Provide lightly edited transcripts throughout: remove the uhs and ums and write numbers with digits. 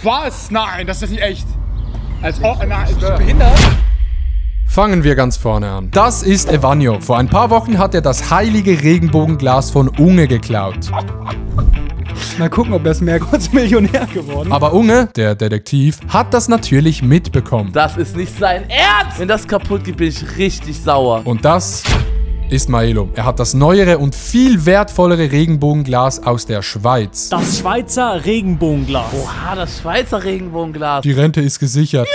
Was? Nein, das ist nicht echt. Als ob, nein, bist du behindert? Fangen wir ganz vorne an. Das ist Evanio. Vor ein paar Wochen hat er das heilige Regenbogenglas von Unge geklaut. Mal gucken, ob er ist mehr kurz Millionär geworden. Aber Unge, der Detektiv, hat das natürlich mitbekommen. Das ist nicht sein Ernst! Wenn das kaputt geht, bin ich richtig sauer. Und das ist Maelo. Er hat das neuere und viel wertvollere Regenbogenglas aus der Schweiz. Das Schweizer Regenbogenglas. Oha, das Schweizer Regenbogenglas. Die Rente ist gesichert.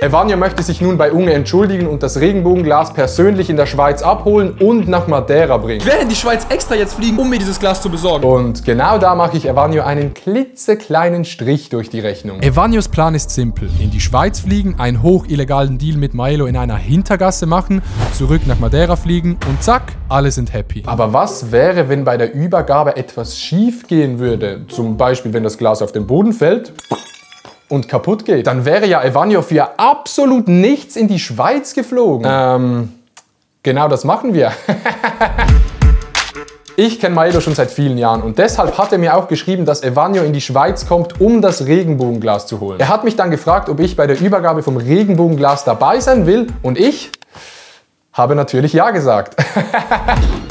Evanio möchte sich nun bei Unge entschuldigen und das Regenbogenglas persönlich in der Schweiz abholen und nach Madeira bringen. Ich werde in die Schweiz extra jetzt fliegen, um mir dieses Glas zu besorgen. Und genau da mache ich Evanio einen klitzekleinen Strich durch die Rechnung. Evanios Plan ist simpel. In die Schweiz fliegen, einen hochillegalen Deal mit Maelo in einer Hintergasse machen, zurück nach Madeira fliegen und zack, alle sind happy. Aber was wäre, wenn bei der Übergabe etwas schief gehen würde? Zum Beispiel, wenn das Glas auf den Boden fällt und kaputt geht. Dann wäre ja Evanio für absolut nichts in die Schweiz geflogen. Genau das machen wir. Ich kenne Maelo schon seit vielen Jahren und deshalb hat er mir auch geschrieben, dass Evanio in die Schweiz kommt, um das Regenbogenglas zu holen. Er hat mich dann gefragt, ob ich bei der Übergabe vom Regenbogenglas dabei sein will und ich habe natürlich ja gesagt.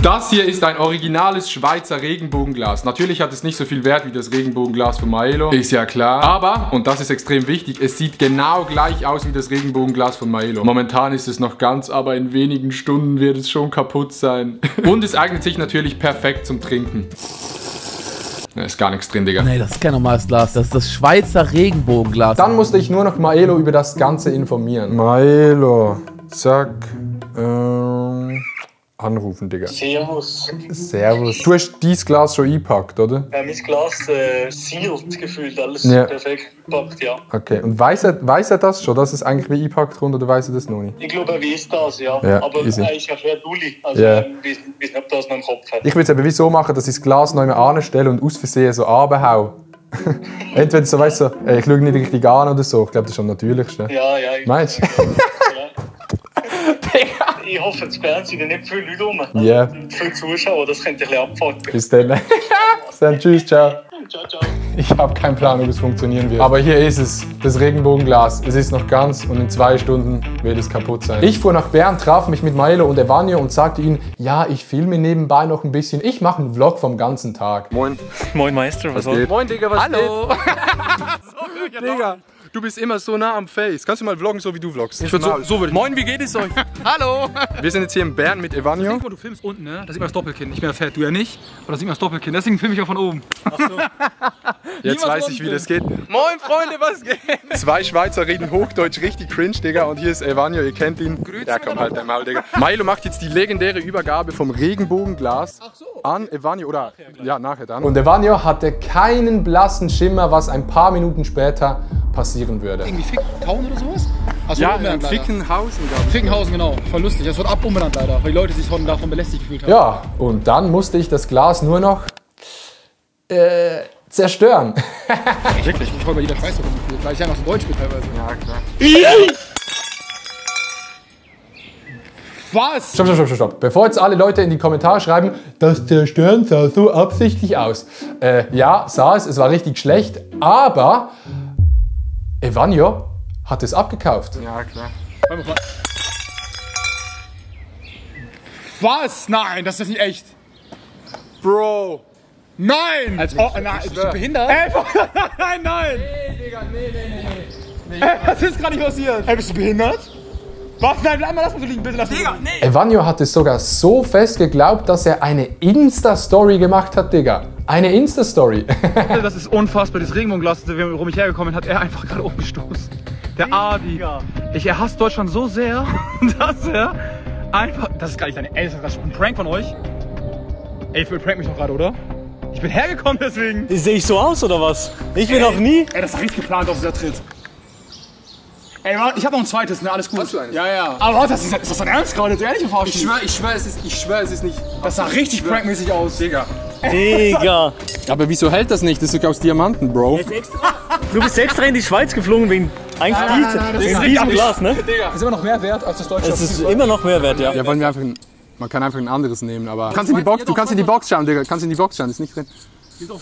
Das hier ist ein originales Schweizer Regenbogenglas. Natürlich hat es nicht so viel Wert wie das Regenbogenglas von Maelo. Ist ja klar. Aber, und das ist extrem wichtig, es sieht genau gleich aus wie das Regenbogenglas von Maelo. Momentan ist es noch ganz, aber in wenigen Stunden wird es schon kaputt sein. Und es eignet sich natürlich perfekt zum Trinken. Da ist gar nichts drin, Digga. Nee, das ist kein normales Glas. Das ist das Schweizer Regenbogenglas. Dann musste ich nur noch Maelo über das Ganze informieren. Maelo, zack. Anrufen, Digga. Servus. Servus. Du hast dieses Glas schon eingepackt, oder? Ja, mein Glas sealed gefühlt, alles Ja. perfekt gepackt, ja. Okay, und weiß er das schon, dass es eigentlich wie eingepackt kommt, oder weiß er das noch nicht? Ich glaube, er weiß das, ja. Ja, Aber easy. er ist ja schwer dulli. Also, Ja. ich weiß nicht, ob das noch im Kopf hat. Ich würde es aber wie so machen, dass ich das Glas noch einmal anstelle und aus Versehen so runterhau. Entweder so, weißt du, ich schaue nicht richtig an oder so. Ich glaube, das ist am natürlichsten. Ja, ja. Meinst du? Ich hoffe, das Fernsehen sind nicht viele Leute rum. Ja. Viele Zuschauer, das könnte ein bisschen abfucken. Bis dann. Bis dann, tschüss, ciao. Ciao, ciao. Ich habe keinen Plan, ob es funktionieren wird. Aber hier ist es, das Regenbogenglas. Es ist noch ganz und in 2 Stunden wird es kaputt sein. Ich fuhr nach Bern, traf mich mit Maelo und Evanio und sagte ihnen, ja, ich filme nebenbei noch ein bisschen. Ich mache einen Vlog vom ganzen Tag. Moin. Moin Meister, was geht? Moin, Digga, was Hallo. geht? Digga, du bist immer so nah am Face. Kannst du mal vloggen, so wie du vloggst? Ich würd so würde ich. Moin, wie geht es euch? Hallo! Wir sind jetzt hier in Bern mit Evanio. Du filmst unten, ne? Da sieht man das Doppelkinn. Ich bin ja fett, du ja nicht. Aber da sieht man das Doppelkinn. Deswegen filme ich auch von oben. Ach so. Jetzt weiß ich, wie das geht. Moin, Freunde, was geht? 2 Schweizer reden Hochdeutsch richtig cringe, Digga. Und hier ist Evanio, ihr kennt ihn. Ja, komm halt, der Maul, Digga. Maelo macht jetzt die legendäre Übergabe vom Regenbogenglas an Evanio. Oder, ja, nachher dann. Und Evanio hatte keinen blassen Schimmer, was ein paar Minuten später passieren würde. Irgendwie Ficktown oder sowas? Also Ja, in Fickenhausen, glaube ich. Fickenhausen, genau. Voll lustig. Das wird umbenannt leider, weil die Leute sich davon belästigt gefühlt haben. Ja, und dann musste ich das Glas nur noch zerstören. Wirklich, ich freue bei jeder Schweizer rumgefühlt, weil ich ja noch so Deutsch bin teilweise. Ja, klar. Was? Stopp. Bevor jetzt alle Leute in die Kommentare schreiben, das Zerstören sah so absichtlich aus. Ja, sah es war richtig schlecht, aber Evanio hat es abgekauft. Ja, klar. Was? Nein, das ist nicht echt. Bro! Nein! Als ob, nein, bist du behindert? Ey, nein! Nee, Digga, nee. Ey, was ist gerade nicht passiert? Ey, bist du behindert? Was? Nein, lass mal so liegen, bitte lass mal Digga, nee! Evanio hat es sogar so fest geglaubt, dass er eine Insta-Story gemacht hat, Digga. Eine Insta-Story. Das ist unfassbar, das Regenbogenglas, worum ich hergekommen bin, hat er einfach gerade umgestoßen. Der Adi. Er hasst Deutschland so sehr, dass er einfach... Das ist gar nicht deine... Ey, das ist ein Prank von euch. Ey, ich will prank mich noch gerade, oder? Ich bin hergekommen deswegen. Sehe ich so aus oder was? Ich bin noch nie. Ey, das ist richtig geplant auf dieser Tritt. Ey, warte, ich hab noch ein zweites, ne? Alles gut. Hast du eines? Ja, ja. Aber warte, ist das dein Ernst gerade? Du ehrlich verarschen? Ich schwör, es ist nicht. Das sah richtig prankmäßig aus. Digga. Digga. Aber wieso hält das nicht? Das ist sogar aus Diamanten, Bro. Du bist extra in die Schweiz geflogen wegen diesem Glas, ne? Das ist immer noch mehr wert als das deutsche. Es ist immer noch mehr wert, ja. Ja, wollen wir einfach man kann einfach ein anderes nehmen, aber... Du kannst in die Box schauen, Digga. Kannst in die Box schauen, ist nicht drin. Digga,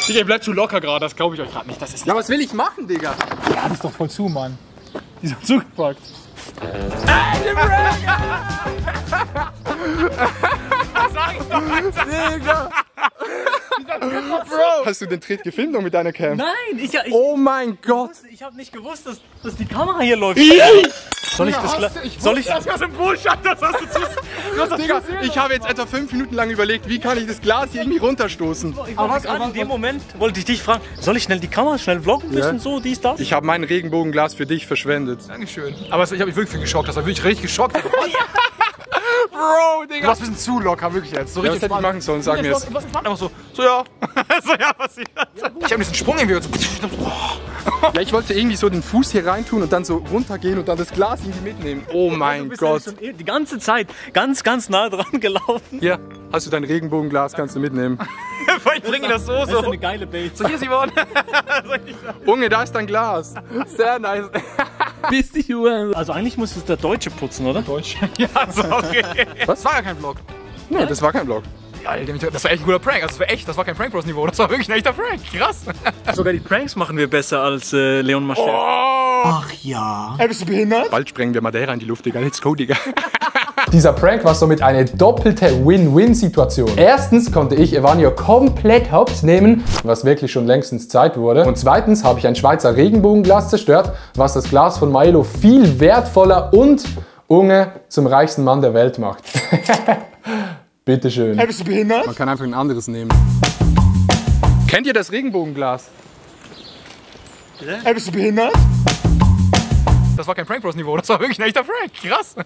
ihr bleibt zu locker gerade, das glaube ich euch gerade nicht. Das ist Ja, was will ich machen, Digga? ja, das ist doch voll zu, Mann. Die sind zugepackt. Digga! Bro! Hast du den Tritt gefilmt noch mit deiner Cam? Nein, Oh mein Gott! ich habe nicht gewusst, dass die Kamera hier läuft. Soll ich das soll ich Das ist ein Bullshit, das hast du zu. Digga, ich habe jetzt etwa 5 Minuten lang überlegt, wie kann ich das Glas hier irgendwie runterstoßen. in dem Moment wollte ich dich fragen, soll ich schnell die Kamera schnell vloggen müssen, so dies, das? Ich habe mein Regenbogenglas für dich verschwendet. Dankeschön. Aber ich habe mich wirklich geschockt, das war wirklich richtig geschockt. Bro, Du Digga! warst ein bisschen zu locker, wirklich jetzt. So Ja, was richtig hätte ich machen sollen, sag mir es. Was entspannt einfach so. So ja. So ja, passiert. Ich habe diesen Sprung irgendwie so. Ja, ich wollte irgendwie so den Fuß hier reintun und dann so runtergehen und dann das Glas irgendwie mitnehmen. Oh mein Gott. Schon die ganze Zeit ganz nah dran gelaufen. Hier, hast du dein Regenbogenglas, kannst du mitnehmen. Ich bringe das so. Das ist eine geile Bait. So, hier, Simon. Junge, da ist dein Glas. Sehr nice. Bis die Uhr. Also eigentlich muss es der Deutsche putzen, oder? Deutsch. Ja, sorry. Was? Das war ja kein Vlog. Nee, das war kein Vlog. Ja, Alter, das war echt ein guter Prank. Also, das war echt, das war kein Prank Bros Niveau. Das war wirklich ein echter Prank. Krass. Sogar die Pranks machen wir besser als Leon Mascher. Ach ja. Hey, bist du behindert? Bald sprengen wir Madeira in die Luft, Digga. Let's go, Digga. Dieser Prank war somit eine doppelte Win-Win-Situation. Erstens konnte ich Evanio komplett hops nehmen, was wirklich schon längstens Zeit wurde. Und zweitens habe ich ein Schweizer Regenbogenglas zerstört, was das Glas von Milo viel wertvoller und Unge zum reichsten Mann der Welt macht. Bitteschön. Hey, bist du behindert? Man kann einfach ein anderes nehmen. Kennt ihr das Regenbogenglas? Hey, bist du behindert? Das war kein Prank Bros Niveau. Das war wirklich ein echter Prank. Krass.